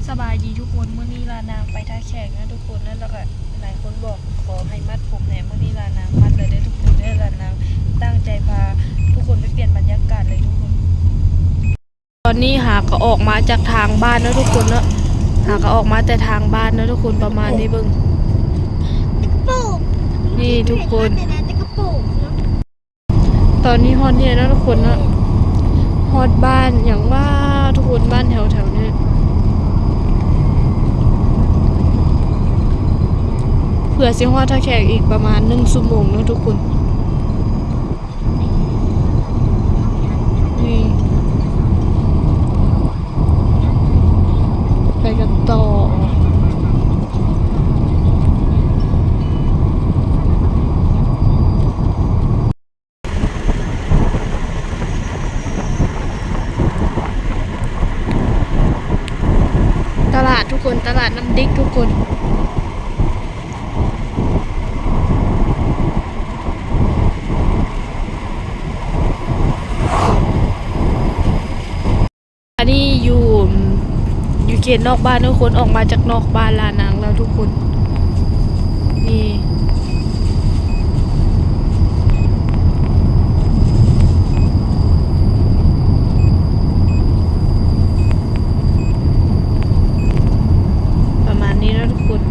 ສະບາຍດີທຸກຄົນ, ມື້ນີ້ລານາງໄປທ່າແຂກນະທຸກຄົນນະ, ແລ້ວກະຫຼາຍຄົນບອກຂໍໃຫ້ມັດຜົມແດ່, ມື້ນີ້ລານາງມັດແລ້ວເດີທຸກຄົນເດີ. ລານາງຕັ້ງໃຈພາທຸກຄົນໄປປ່ຽນບັນຍາກາດເລີຍທຸກຄົນ. ຕອນນີ້ຫາກະອອກມາຈາກທາງບ້ານເນາະທຸກຄົນເນາະ, ຫາກະອອກມາແຕ່ທາງບ້ານເນາະທຸກຄົນ, ປະມານນີ້ເບິ່ງ. ນີ້ທຸກຄົນ. ຕອນນີ້ຮອດນີ້ແລ້ວເນາະທຸກຄົນເນາະ, ຮອດບ້ານຫຍັງຫວາທຸກຄົນ, ບ້ານແຖວໆນີ້ ເພື່ອຊິຮອດທ່າແຂກອີກປະມານໜຶ່ງຊົ່ວໂມງເນາະທຸກຄົນ. ນີ້ ໄປກັນຕໍ່. ຕະຫຼາດທຸກຄົນ, ຕະຫຼາດນ້ຳດິກທຸກຄົນ. ອັນນີ້ຢູ່ ຢູ່ເຂດນອກບ້ານທຸກຄົນ, ອອກມາຈາກນອກບ້ານລານາງແລ້ວທຸກຄົນ. ນີ້ ປະມານນີ້ເນາະທຸກຄົນ.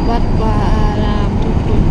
ວັດວາອາຣາມທຸກຄົນ.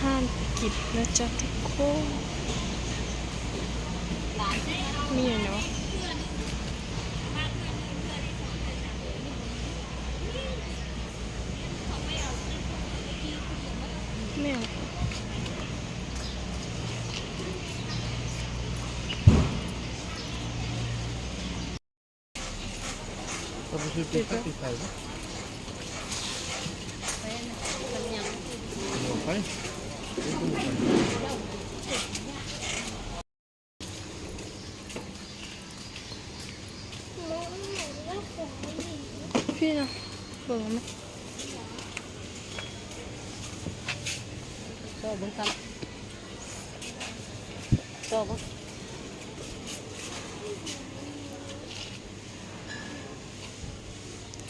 ຮ້ານກິບນະຈ໊ະທຸກຄົນ. ມີຫຍັງແດ່ວະ? ແມ່ນ. ພີ່ນະ ເບິ່ງແມ່ ຕໍ່ເບິ່ງກັນ ຕໍ່ເບິ່ງ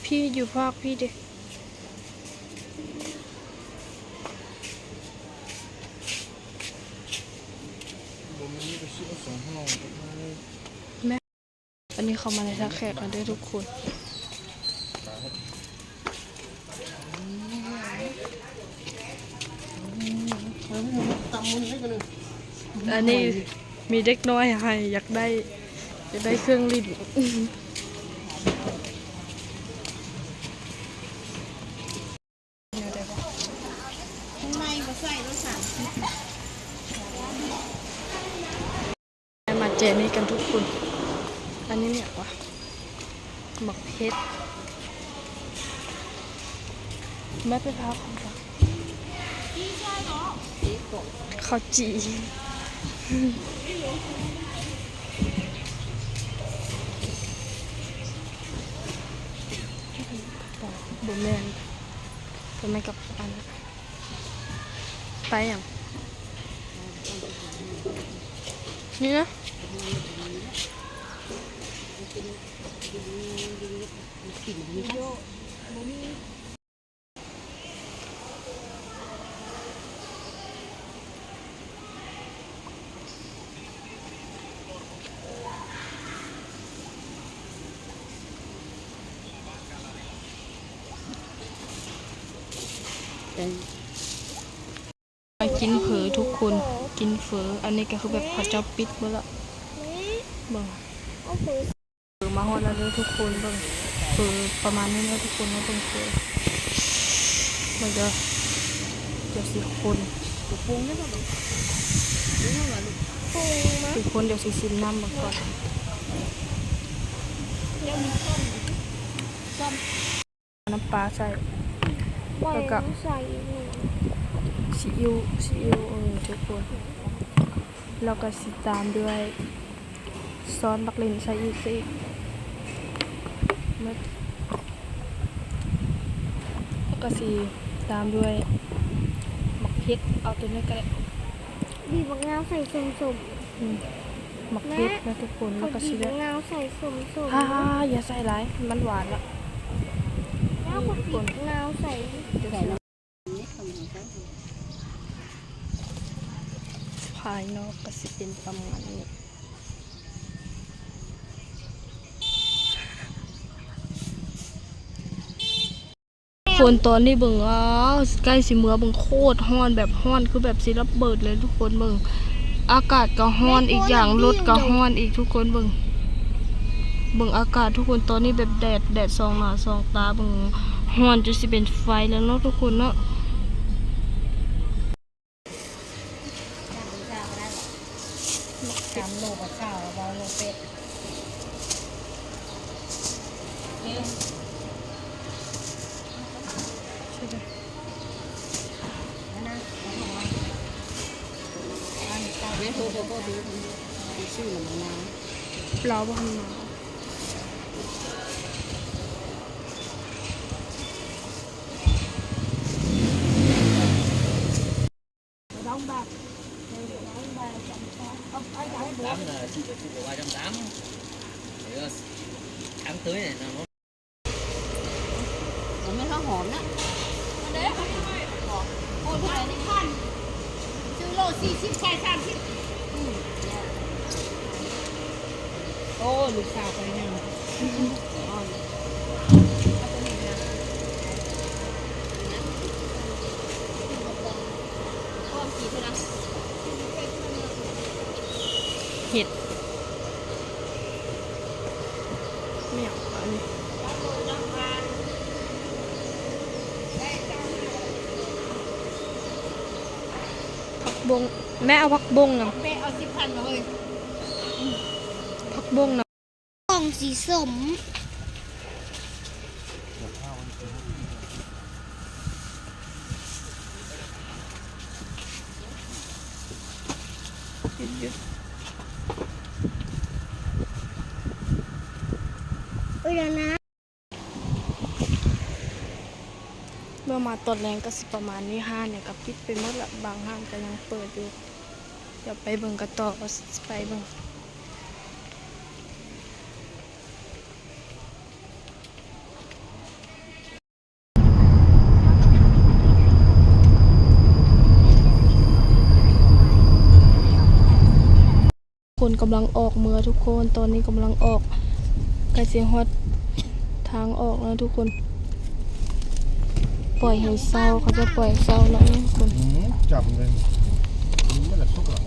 ພີ່ຢູ່ພາກພີ່ເດ. ອັນນີ້ເຂົ້າມາໃນທ່າແຂກແລ້ວເດີທຸກຄົນ. ອັນນີ້ມີເດັກນ້ອຍໃຫ້ ຢາກໄດ້ ຢາກໄດ້ເຄື່ອງຫຼິ້ນ. ແນວໃດວະ? ຂ້າງໃນບໍ່ໃສ່ໂລ ສາມສິບ ມາແຈນີ້ກັນທຸກຄົນ. ອັນນີ້ແມ່ນຫຍັງວະ? ໝາກເຜັດ. ແມ່ໄປພາເຂົາ ເຂົ້າຈີ່. ບໍ່ແມ່ນ ບໍ່ແມ່ນກັບອັນນັ້ນ. ໄປຫຍັງ? ນີ້ນະ. ມາກິນເຝີທຸກຄົນ, ກິນເ ເຝີ ອັນນີ້ກໍຄືແບບເຂົາເຈົ້າປິດເບິດລະ. ເບິ່ງ ເອົາເຝີ ເຝີມາຮອດແລ້ວເດີທຸກຄົນ. ເບິ່ງເຝີປະມານນີ້ເນາະທຸກຄົນເນາະ. ເບິ່ງເຝີ ເບິ່ງເດີ ດຽວຊິຄົນ ຄົນ ດຽວຊິຊິມນ້ຳເບິ່ງກ່ອນ. ນ້ຳປາໃສ່ ແລ້ວກໍ ໃສ່ອີກ ຊີອິ້ວ ຊີອິ້ວ ເອີ ທຸກຄົນ. ແລ້ວກໍຊິຕາມດ້ວຍ ຊ້ອນບັກເລັ່ນໃສ່ອີກ ໃສ່ອີກໝົດ. ແລ້ວກໍຊິຕາມດ້ວຍໝາກເຜັດ ເອົາຕົວນັ້ນກໍໄດ້. ບີບບັກນາວໃສ່ສົ້ມໆ ອືມ ໝາກເຜັດນະທຸກຄົນ. ແລ້ວກໍຊິແບບ ບີບບັກນາວໃສ່ສົ້ມໆ ອ່າ ຢ່າໃສ່ຫຼາຍ ມັນຫວານລະ. ແລ້ວກໍບີບບັກນາວໃສ່ ພາຍນອກກໍຊິເປັນປະມານນີ້. ຝົນຕອນນີ້ເບິ່ງ ອ້າວ ໃກ້ຊິເມືອເບິ່ງ ໂຄດຮ້ອນ ແບບຮ້ອນຄືແບບຊິລະເບີດເລີຍທຸກຄົນ. ເບິ່ງ ອາກາດກໍຮ້ອນອີກຢ່າງ ລົດກໍຮ້ອນອີກທຸກຄົນ. ເບິ່ງ ເບິ່ງອາກາດທຸກຄົນ ຕອນນີ້ແບບແດດ ແດດສ່ອງໜ້າສ່ອງຕາ. ເບິ່ງ ຮ້ອນຈົນຊິເປັນໄຟແລ້ວເນາະທຸກຄົນເນາະ. ສາມໂລກໍຊາວ ເວົ້າໂລເປັດ. ແມ່ໂທ ໂທ ໂທ ໂທ ຊື້ນ້ຳມັນນາວ ລາວບໍ່ທັນມາ. ດຳໆ ດຳໆ ເອີ ຊິບໍ່ວ່າດຳໆ ເອີ ທັງເຕີຍນະ. ບໍ່ແມ່ນເຮົາຫອມນະ ອັນໃດຫອມ ໂອ້ ເທົ່າໃດນີ້ ຊື້ໂລສີ່ສິບ ຂາຍສາມສິບ. ອືມ ໂອ້ ລູກສາວໄປຍັງ ເຫັດ ແມ່ນອັນນີ້ ຜັກບົ້ງ ແມ່ເອົາຜັກບົ້ງນຳ ແມ່ເອົາສິບພັນເລີຍ ຜັກບົ້ງນຳ. ກ່ອງສີສົ້ມ ເອີ ດຽວນະ. ເມື່ອມາຕອນແລງກໍຊິປະມານນີ້ ຮ້ານຫຍັງກໍປິດໄປໝົດລະ ບາງຮ້ານກໍຍັງເປີດຢູ່. ດຽວໄປເບິ່ງກັນຕໍ່ ວ່າຊິໄປເບິ່ງ. ຄົນກຳລັງອອກເມືອທຸກຄົນ ຕອນນີ້ກຳລັງອອກ ໃກ້ຊິຮອດທາງອອກແລ້ວທຸກຄົນ. ປ່ອຍໃຫ້ເຊົ່າ ເຂົາຈະປ່ອຍເຊົ່າເນາະທຸກຄົນ. ອືມ ຈຳເລີຍ ມັນລະສຸກລະ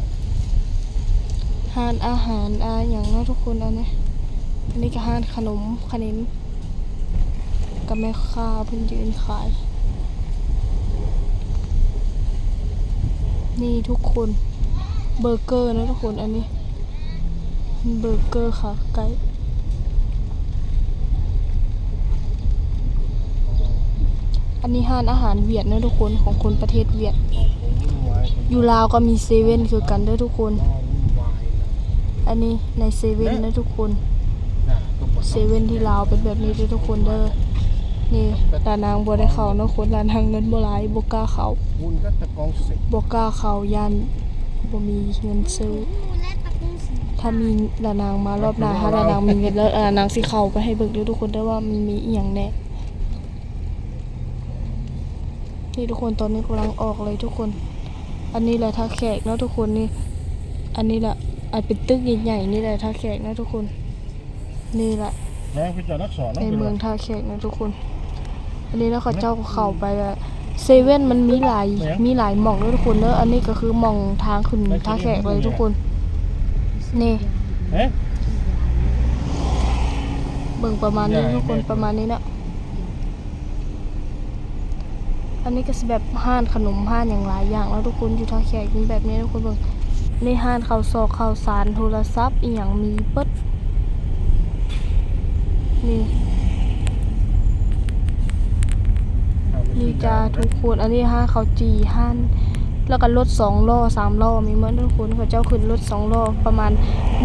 ຮ້ານອາຫານ ອາຫຍັງເນາະທຸກຄົນ. ອັນນີ້ ອັນນີ້ກໍຮ້ານຂະໜົມຂະໜິມ ກັບແມ່ຄ້າເພິ່ນຢືນຂາຍ. ນີ້ທຸກຄົນ ເບີເກີເນາະທຸກຄົນ. ອັນນີ້ເບີເກີຂາໄກ່. ອັນນີ້ຮ້ານອາຫານຫວຽດເນາະທຸກຄົນ ຂອງຄົນປະເທດຫວຽດ. ຢູ່ລາວກໍມີເຊເວັ່ນຄືກັນເດີທຸກຄົນ. ອັນນີ້ໃນເຊເວັ່ນເດີທຸກຄົນ ເຊເວັ່ນທີ່ລາວເປັນແບບນີ້ເດີທຸກຄົນເດີ. ນີ້ລານາງບໍ່ໄດ້ເຂົ້າເນາະຄົນ ລານາງເງິນບໍ່ຫຼາຍ ບໍ່ກ້າເຂົ້າ ບໍ່ກ້າເຂົ້າ ຢ້ານບໍ່ມີເງິນຊື້. ຖ້າມີ ລານາງມາລອບໜ້າ ຖ້າລານາງມີເງິນແລ້ວ ລານາງຊິເຂົ້າໄປໃຫ້ເບິ່ງເດີທຸກຄົນເດີ ວ່າມັນມີອີ່ຫຍັງແດ່. ນີ້ທຸກຄົນ ຕອນນີ້ກຳລັງອອກເລີຍທຸກຄົນ. ອັນນີ້ແຫຼະທ່າແຂກເນາະທຸກຄົນ. ນີ້ ອັນນີ້ແຫຼະ ອັນເປັນຕຶກໃຫຍ່ໆນີ້ແຫຼະທ່າແຂກເນາະທຸກຄົນ. ນີ້ແຫຼະ ໃນເມືອງທ່າແຂກເນາະທຸກຄົນ. ອັນນີ້ແລ້ວເຂົາເຈົ້າກໍເຂົ້າໄປແລ້ວ ເຊເວັນມັນມີຫຼາຍ ມີຫຼາຍໝ່ອງເດີທຸກຄົນເດີ. ອັນນີ້ກໍຄືໝ່ອງທາງຂຶ້ນທ່າແຂກເລີຍທຸກຄົນ. ນີ້ ເບິ່ງປະມານນີ້ທຸກຄົນ ປະມານນີ້ເນາະ. ອັນນີ້ກໍຊິແບບຮ້ານຂະໜົມ ຮ້ານຫຍັງຫຼາຍຢ່າງເນາະທຸກຄົນ ຢູ່ທ່າແຂກເປັນແບບນີ້ທຸກຄົນເບິ່ງ. ໃນຮ້ານເຂົ້າຊອກເຂົ້າສານ ໂທລະສັບອີ່ຫຍັງມີເບິດ. ນີ້ ນີ້ຈ້າທຸກຄົນ ອັນນີ້ຮ້ານເຂົ້າຈີ່ ຮ້ານ ແລ້ວກໍລົດສອງລໍ້ສາມລໍ້ມີໝົດທຸກຄົນ. ເຂົາເຈົ້າຂຶ້ນລົດສອງລໍ້ ປະມານ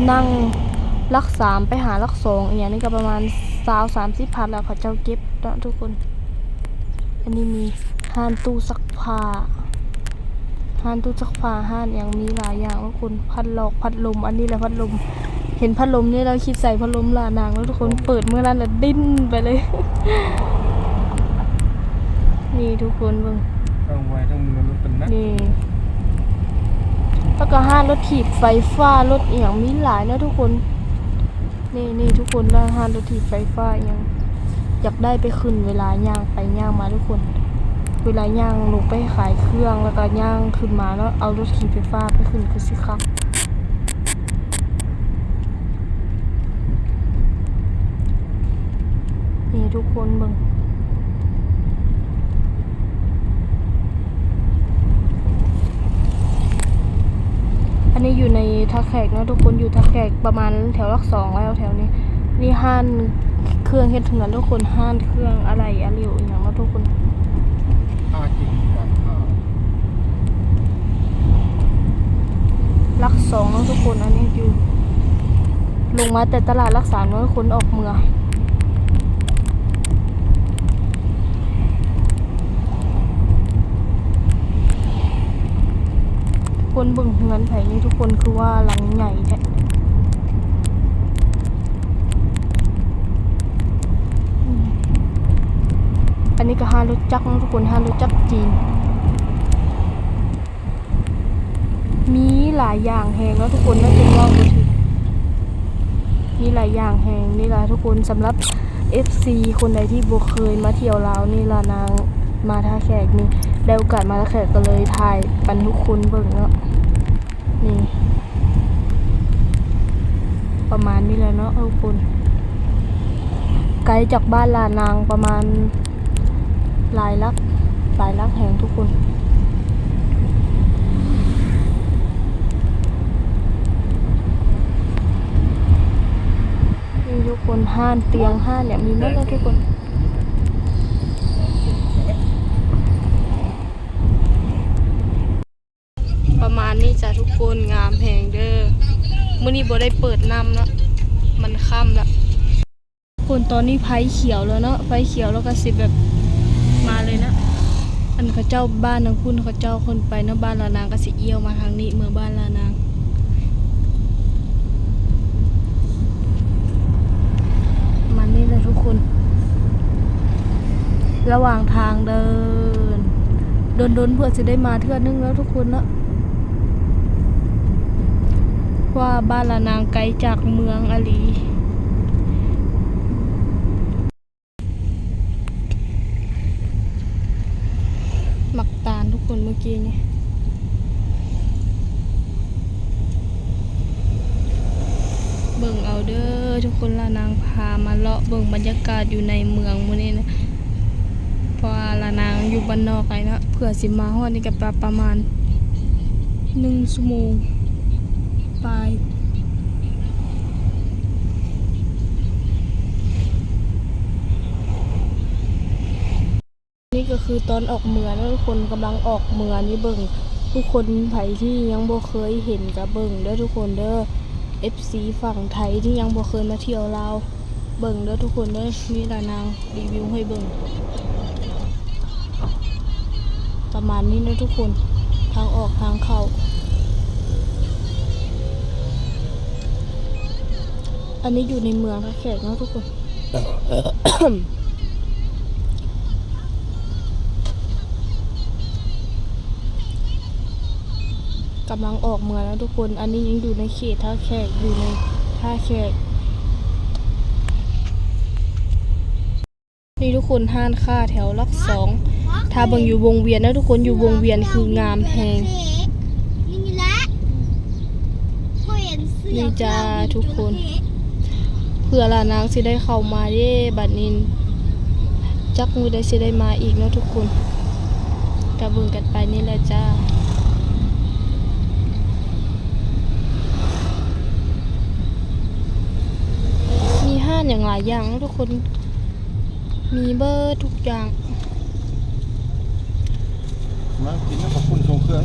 ນັ່ງຫຼັກສາມໄປຫາຫຼັກສອງ ອີ່ຫຍັງນີ້ກໍປະມານຊາວສາມສິບພັນ ແລ້ວເຂົາເຈົ້າເກັບເນາະທຸກຄົນ. ອັນນີ້ມີຮ້ານຕູ້ຊັກຜ້າ ຮ້ານຕູ້ຊັກຜ້າ ຮ້ານຫຍັງມີຫຼາຍຢ່າງທຸກຄົນ. ພັດລອກ ພັດລົມ ອັນນີ້ແຫຼະພັດລົມ ເຫັນພັດລົມນີ້ແລ້ວຄິດໃສ່ພັດລົມຫຼ້ານາງເລີຍທຸກຄົນ. ເປີດມື້ນັ້ນລະດີ້ນໄປເລີຍ. ນີ້ທຸກຄົນເບິ່ງ ທັງໄວທັງເມືອນມັນເປັນໜັກ ນີ້ ແລ້ວກໍຮ້ານລົດຖີບໄຟຟ້າ ລົດອີ່ຫຍັງມີຫຼາຍເນາະທຸກຄົນ. ນີ້ ນີ້ທຸກຄົນ ຮ້ານ ຮ້ານລົດຖີບໄຟຟ້າອີ່ຫຍັງ ຢາກໄດ້ໄປຂຶ້ນເວລາຍ່າງໄປຍ່າງມາທຸກຄົນ. ເວລາຍ່າງລົງໄປຂາຍເຄື່ອງ ແລ້ວກໍຍ່າງຂຶ້ນມາເນາະ ເອົາລົດຖີບໄຟຟ້າໄປຂຶ້ນຄືຊິຄັກ. ນີ້ທຸກຄົນເບິ່ງ ອັນນີ້ຢູ່ໃນທ່າແຂກເນາະທຸກຄົນ ຢູ່ທ່າແຂກປະມານແຖວຫຼັກສອງແລ້ວແຖວນີ້. ນີ້ຮ້ານເຄື່ອງເຮັດເຮືອນທຸກຄົນ ຮ້ານເຄື່ອງອະໄຫຼອະຫຼິວອີ່ຫຍັງເນາະທຸກຄົນ. ຫຼັກສອງເນາະທຸກຄົນ ອັນນີ້ຢູ່ ລົງມາແຕ່ຕະຫຼາດຫຼັກສາມເນາະ ຄົນອອກເມືອງ. ຄົນເບິ່ງເຮືອນໃຜນີ້ທຸກຄົນ ຄືວ່າຫຼັງໃຫຍ່ແທ້. ອັນນີ້ກໍຮ້ານລົດຈັກເນາະທຸກຄົນ ຮ້ານລົດຈັກຈີນ. ມີຫຼາຍຢ່າງແຮງເນາະທຸກຄົນເນາະ ຈົນເວົ້າບໍ່ຖືກ ມີຫຼາຍຢ່າງແຮງນີ້ລະທຸກຄົນ. ສຳລັບເອັຟຊີຄົນໃດທີ່ບໍ່ເຄີຍມາທ່ຽວລາວນີ້ລະນາງ ມາທ່າແຂກນີ້ ໄດ້ໂອກາດມາທ່າແຂກກໍເລີຍຖ່າຍປັນທຸກຄົນເບິ່ງເນາະ. ນີ້ ປະມານນີ້ແຫຼະເນາະທຸກຄົນ ໄກຈາກບ້ານລານາງປະມານ ຫຼາຍຫຼັກ ຫຼາຍຫຼັກແຮງທຸກຄົນ. ນີ້ທຸກຄົນ ຮ້ານຕຽງ ຮ້ານຫຍັງມີໝົດເລີຍທຸກຄົນ. ປະມານນີ້ຈ້າທຸກຄົນ ງາມແຮງເດີ. ມື້ນີ້ບໍ່ໄດ້ເປີດນ້ຳເນາະ ມັນຄ່ຳລະ. ຄົນຕອນນີ້ໄຟຂຽວແລ້ວເນາະ ໄຟຂຽວແລ້ວກໍຊິແບບມາເລີຍເນາະ. ອັນເຂົາເຈົ້າບ້ານທາງພຸ້ນ ເຂົາເຈົ້າຂຶ້ນໄປເນາະ ບ້ານລານາງກໍຊິອ່ຽວມາທາງນີ້ ເມືອບ້ານລານາງ. ປະມານນີ້ແຫຼະທຸກຄົນ ລະຫວ່າງທາງເດີນ ດົນໆເພື່ອຊິໄດ້ມາເທື່ອໜຶ່ງເນາະທຸກຄົນເນາະ. ວ່າບ້ານລານາງໄກຈາກເມືອງອີ່ຫຼີ. ໝາກຕານທຸກຄົນ ເມື່ອກີ້ນີ້ ເບິ່ງເອົາເດີທຸກຄົນ. ລານາງພາມາເລາະເບິ່ງບັນຍາກາດຢູ່ໃນເມືອງມື້ນີ້ນະ ເພາະວ່າລານາງຢູ່ບ້ານນອກໄກເນາະ ເພື່ອຊິມາຮອດນີ້ກໍປະ ປະມານໜຶ່ງຊົ່ວໂມງປາຍ. ນີ້ກໍຄືຕອນອອກເມືອງເນາະທຸກຄົນ ກຳລັງອອກເມືອງນີ້. ເບິ່ງທຸກຄົນ ໃຜທີ່ຍັງບໍ່ເຄີຍເຫັນກໍເບິ່ງເດີທຸກຄົນເດີ. ເອັຟຊີຝັ່ງໄທທີ່ຍັງບໍ່ເຄີຍມາທ່ຽວລາວ ເບິ່ງເດີທຸກຄົນເດີ. ນີ້ລະນາງ ຣີວິວໃຫ້ເບິ່ງ ປະມານນີ້ເນາະທຸກຄົນ ທາງອອກທາງເຂົ້າ. ອັນນີ້ຢູ່ໃນເມືອງທ່າແຂກເນາະທຸກຄົນ ກຳລັງອອກເມືອງເນາະທຸກຄົນ. ອັນນີ້ຍັງຢູ່ໃນເຂດທ່າແຂກ ຢູ່ໃນທ່າແຂກ. ນີ້ທຸກຄົນ ຮ້ານຄ້າແຖວຫຼັກສອງ ຖ້າເບິ່ງຢູ່ວົງວຽນເນາະທຸກຄົນ ຢູ່ວົງວຽນຄືງາມແຮງ. ນີ້ຈ້າທຸກຄົນ ເພື່ອລານາງຊິໄດ້ເຂົ້າມາເດ້ ບັດນີ້ຈັກມື້ໃດຊິໄດ້ມາອີກເນາະທຸກຄົນ ກະເບິ່ງກັນໄປນີ້ແຫຼະຈ້າ. ມີຮ້ານຫຍັງຫຼາຍຢ່າງເນາະທຸກຄົນ ມີເບິດທຸກຢ່າງ. ມາກິນນຳເຂົ້າປຸ້ນຊົງເຄື່ອງ.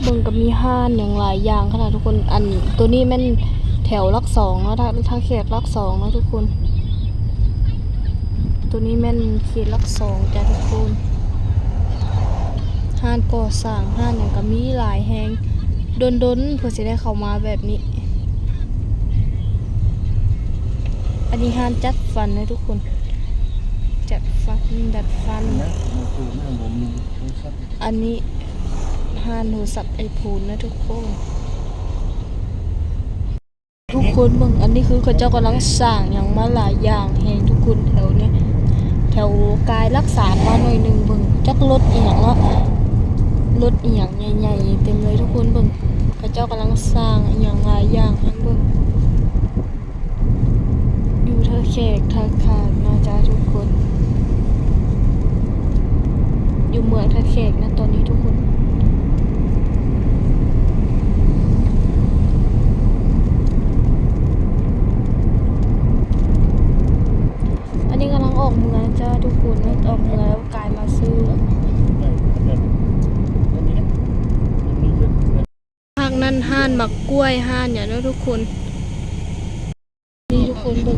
ເບິ່ງກະມີຮ້ານຫຍັງຫຼາຍຢ່າງຂະໜາດທຸກຄົນ. ອັນໂຕນີ້ແມ່ນແຖວຫຼັກສອງເນາະ ທ່າ ທ່າແຂກຫຼັກສອງເນາະທຸກຄົນ. ໂຕນີ້ແມ່ນເຂດຫຼັກສອງຈ້າທຸກຄົນ. ຮ້ານກໍ່ສ້າງ ຮ້ານຫຍັງກະມີຫຼາຍແຮງ. ດົນໆເພິ່ນຊິໄດ້ເຂົ້າມາແບບນີ້. ອັນນີ້ຮ້ານຈັດຟັນເນາະທຸກຄົນ ຈັດຟັນ ດັດຟັນ. ອັນນີ້ຮ້ານໂທລະສັບໄອໂຟນນະທຸກຄົນ. ທຸກຄົນເບິ່ງ ອັນນີ້ຄືເຂົາເຈົ້າກຳລັງສ້າງຫຍັງມາຫຼາຍຢ່າງແຮງທຸກຄົນ. ແຖວນີ້ ແຖວກາຍຫຼັກສາມມາໜ້ອຍໜຶ່ງ ເບິ່ງຈັກລົດອີ່ຫຍັງເນາະ ລົດອີ່ຫຍັງໃຫຍ່ໆເຕັມເລີຍທຸກຄົນ. ເບິ່ງ ເຂົາເຈົ້າກຳລັງສ້າງອີ່ຫຍັງຫຼາຍຢ່າງແຮງ ເບິ່ງ. ຢູ່ທ່າແຂກທ່າຂາດເນາະຈ້າທຸກຄົນ ຢູ່ເມືອງທ່າແຂກນະຕອນນີ້ທຸກຄົນ. ອັນນີ້ກຳລັງອອກເມືອງຈ້າທຸກຄົນ ອອກເມືອງແລ້ວກາຍມາຊື້ ພາກນັ້ນຮ້ານໝາກກ້ວຍ ຮ້ານຫຍັງເນາະທຸກຄົນ. ນີ້ທຸກຄົນເບິ່ງ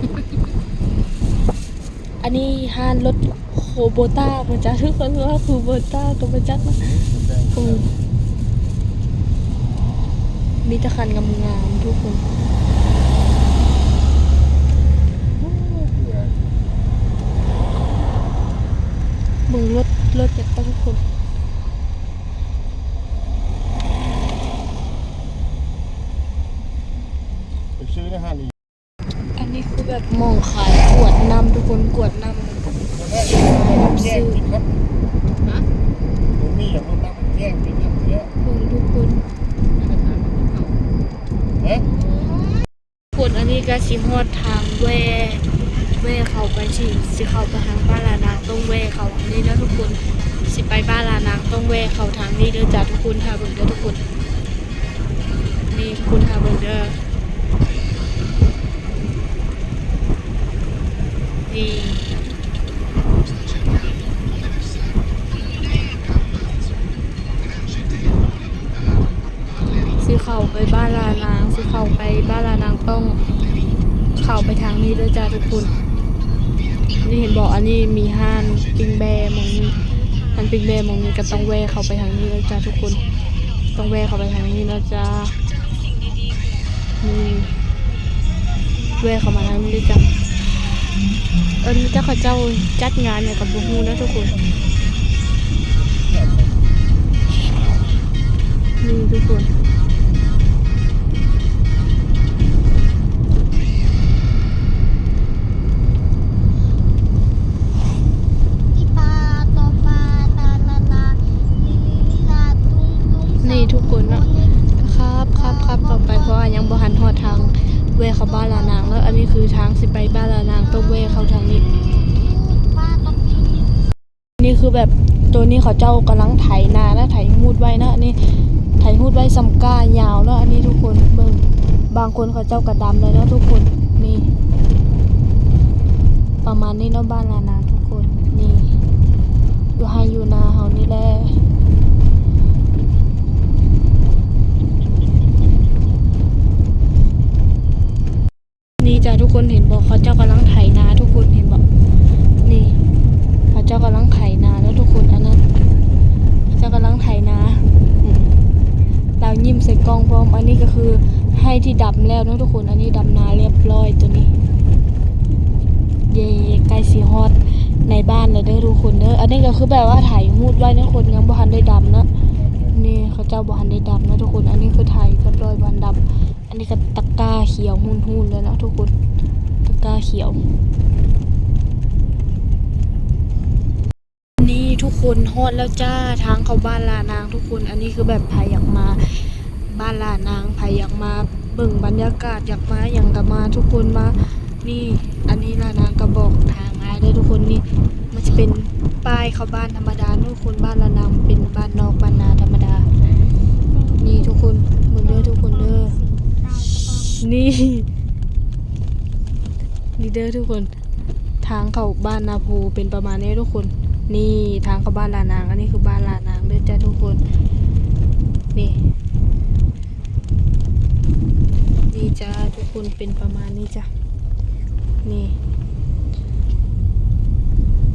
ອັນນີ້ຮ້ານລົດໂຄໂບຕ້າບໍ່ຈັກທຸກຄົນ ວ່າໂຄໂບຕ້າກະບໍ່ຈັກເນາະ. ໂອ້ ມີແຕ່ຄັນງາມໆທຸກຄົນ. ເບິ່ງລົດ ລົດຈັກທຸກຄົນ. ໄປຊື້ໃນຮ້ານອີກ. ອັນນີ້ຄືແບບໝ່ອງຂາຍກວດນ້ຳທຸກຄົນ ກວດນ້ຳ ນ້ຳຊື້. ຮະ? ບໍ່ມີຫຍັງ ມັນມາແກງກິນນ້ຳເທື່ອ. ເບິ່ງທຸກຄົນ ຮະ? ຄົນ ອັນນີ້ກະຊິຮອດທາງແວ່ ແວ່ເຂົ້າໄປ ຊິ ຊິເຂົ້າໄປທາງບ້ານລານາງ ຕ້ອງແວ່ເຂົ້າທາງນີ້ເນາະທຸກຄົນ. ຊິໄປບ້ານລານາງ ຕ້ອງແວ່ເຂົ້າທາງນີ້ເດີຈ້າທຸກຄົນ. ຖ້າເບິ່ງເດີທຸກຄົນ ນີ້ທຸກຄົນ ຖ້າເບິ່ງເດີ ນີ້. ຊິເຂົ້າໄປບ້ານລານາງ ຊິເຂົ້າໄປບ້ານລານາງ ຕ້ອງເຂົ້າໄປທາງນີ້ເດີຈ້າທຸກຄົນ. ນີ້ເຫັນບໍ່ ອັນນີ້ມີຮ້ານປີ້ງແບ້ໝ່ອງນີ້ ຮ້ານປີ້ງແບ້ໝ່ອງນີ້ກະຕ້ອງແວ່ເຂົ້າໄປທາງນີ້ເດີຈ້າທຸກຄົນ. ຕ້ອງແວ່ເຂົ້າໄປທາງນີ້ເນາະຈ້າ. ນີ້ ແວ່ເຂົ້າມາທາງນີ້ເດີຈ້າ. ເອີ ຈັກເຂົາເຈົ້າຈັດງານຫຍັງກະບໍ່ຮູ້ນະທຸກຄົນ. ນີ້ທຸກຄົນ ນີ້ທຸກຄົນເນາະ ຂັບ ຂັບ ຂັບຕໍ່ໄປ ເພາະວ່າຍັງບໍ່ທັນຮອດທາງແວ່ເຂົ້າບ້ານລານາງເນາະ. ອັນນີ້ຄືທາງຊິໄປບ້ານລານາງ ຕ້ອງແວ່ເຂົ້າທາງນີ້. ນີ້ຄືແບບ ໂຕນີ້ເຂົາເຈົ້າກຳລັງໄຖນານະ ໄຖຮູດໄວ້ນະ ອັນນີ້ໄຖຮູດໄວ້ສ່ຳກ້າຍາວເນາະ. ອັນນີ້ທຸກຄົນເບິ່ງ ບາງຄົນເຂົາເຈົ້າກະດຳແລ້ວເນາະທຸກຄົນ. ນີ້ ປະມານນີ້ເນາະ ບ້ານລານາງທຸກຄົນ. ນີ້ ຢູ່ໄຮ່ຢູ່ນາເຮົານີ້ແຫຼະ. ນີ້ຈ້າ ທຸກຄົນເຫັນບໍ່ ເຂົາເຈົ້າກຳລັງໄຖນາ ທຸກຄົນເຫັນບໍ່? ນີ້ ເຂົາເຈົ້າກຳລັງໄຖນາເນາະທຸກຄົນ. ອັນນັ້ນ ເຂົາເຈົ້າກຳລັງໄຖນາ ລາວຍິ້ມໃສ່ກ້ອງພ້ອມ. ອັນນີ້ກະຄືໄຮ່ທີ່ດຳແລ້ວເນາະທຸກຄົນ ອັນນີ້ດຳນາລຽບລ້ອຍ. ໂຕນີ້ ເຢ້ ໃກ້ຊິຮອດໃນບ້ານແລ້ວເດີທຸກຄົນເດີ. ອັນນີ້ກະຄືແບບວ່າໄຖຮູດໄວ້ເນາະ ຄົນຍັງບໍ່ທັນໄດ້ດຳເນາະ. ນີ້ເຂົາເຈົ້າບໍ່ທັນໄດ້ດຳເນາະທຸກຄົນ ອັນນີ້ຄືໄຖຮຽບຮ້ອຍ ບໍ່ທັນດຳ. ອັນນີ້ກະຕະກ້າຂຽວຫຸ່ນໆເລີຍເນາະທຸກຄົນ ຕະກ້າຂຽວ. ນີ້ ຄົນຮອດແລ້ວຈ້າ ທາງເຂົ້າບ້ານລານາງທຸກຄົນ. ອັນນີ້ຄືແບບໃຜຢາກມາບ້ານລານາງ ໃຜຢາກມາເບິ່ງບັນຍາກາດ ຢາກມາຫຍັງກໍມາທຸກຄົນມາ. ນີ້ ອັນນີ້ລານາງກໍບອກທາງອ້າຍເດີທຸກຄົນ. ນີ້ມັນຈະເປັນປ້າຍເຂົ້າບ້ານທຳມະດາເນາະ ຄົນບ້ານລານາງເປັນບ້ານນອກບ້ານນາທຳມະດາ. ນີ້ທຸກຄົນເບິ່ງເດີທຸກຄົນເດີ ນີ້ ນີ້ເດີທຸກຄົນ ທາງເຂົ້າບ້ານນາໂພເປັນປະມານນີ້ທຸກຄົນ. ນີ້ທາງເຂົ້າບ້ານລານາງ ອັນນີ້ຄືບ້ານລານາງເດີຈ້າທຸກຄົນ. ນີ້ ນີ້ຈ້າທຸກຄົນ ເປັນປະມານນີ້ຈ້າ. ນີ້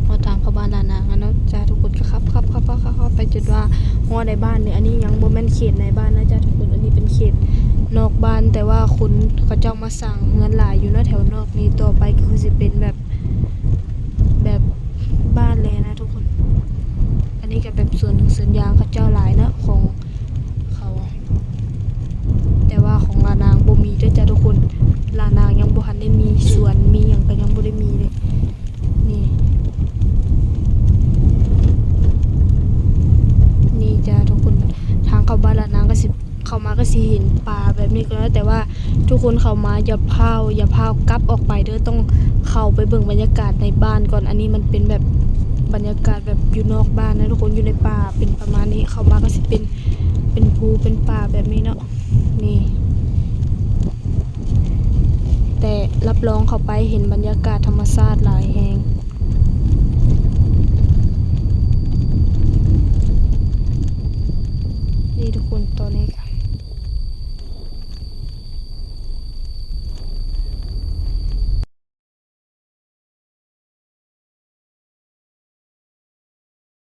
ຮອດທາງເຂົ້າບ້ານລານາງແລ້ວເນາະຈ້າທຸກຄົນ. ກໍຂັບ ຂັບ ຂັບ ຂັບ ຂັບໄປຈົນວ່າຮອດໃນບ້ານນີ້. ອັນນີ້ຍັງບໍ່ແມ່ນເຂດໃນບ້ານນະຈ້າທຸກຄົນ ອັນນີ້ເປັນເຂດນອກບ້ານ ແຕ່ວ່າຄົນເຂົາເຈົ້າມາສ້າງເຮືອນຫຼາຍຢູ່ເນາະແຖວນອກນີ້. ຕໍ່ໄປກໍຄືຊິເປັນແບບ ແບບບ້ານແລ້ວນະທຸກຄົນ. ອັນນີ້ກໍແບບສວນ ສວນຢາງເຂົາເຈົ້າຫຼາຍເນາະ ຂອງເຂົາ ແຕ່ວ່າຂອງລານາງບໍ່ມີເດີຈ້າທຸກຄົນ. ລານາງຍັງບໍ່ທັນໄດ້ມີສວນ ມີຫຍັງກໍຍັງບໍ່ໄດ້ມີເລີຍ. ນີ້ ນີ້ຈ້າທຸກຄົນ ທາງເຂົ້າບ້ານລານາງກໍຊິ ເຂົ້າມາກໍຊິເຫັນປ່າແບບນີ້ກ່ອນເນາະ ແຕ່ວ່າທຸກຄົນເຂົ້າມາຢ່າພ້າວ ຢ່າພ້າວກັບອອກໄປເດີ ຕ້ອງເຂົ້າໄປເບິ່ງບັນຍາກາດໃນບ້ານກ່ອນ. ອັນນີ້ມັນເປັນແບບບັນຍາກາດແບບຢູ່ນອກບ້ານນະທຸກຄົນ ຢູ່ໃນປ່າເປັນປະມານນີ້. ເຂົ້າມາກໍຊິເປັນ ເປັນພູເປັນປ່າແບບນີ້ເນາະ ນີ້ ແຕ່ຮັບຮອງເຂົ້າໄປເຫັນບັນຍາກາດທຳມະຊາດຫຼາຍແຮງ.